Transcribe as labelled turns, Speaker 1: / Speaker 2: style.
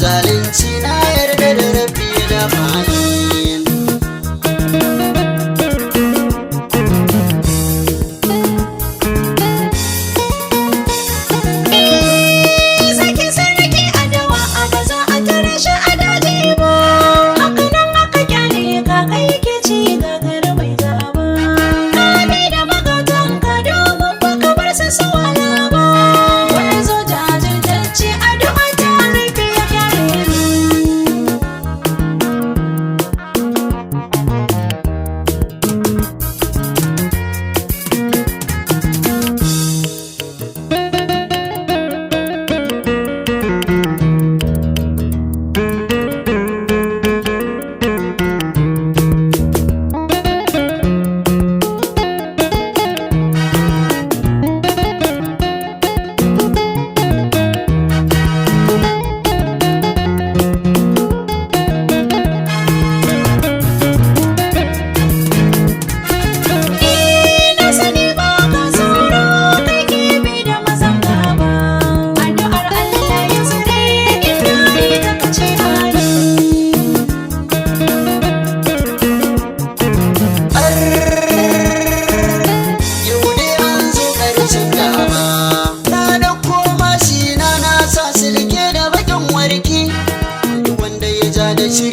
Speaker 1: Zalunci na yarda da Rabbi ya dafa min.
Speaker 2: Zaki sarki adawa a ba za a tare shi a daji ba. Haka nan aka kyale ka, kai ke ci gagara mai zaba. Ka bi da magautan ka domin baka bar su su wala ba. Wani zo jajirtacce, addu'a ta rufe ya kyale ni. Na sani ba ka tsoro, kai ke bi da mazan gaba. Addu'ar Allah ya tsare in na yi ta kace amin.
Speaker 1: Yau dai an zo ƙarshen gaba. Na dauko mashi na, na sa silke da bakin warki. Duk wanda ya ja da shiri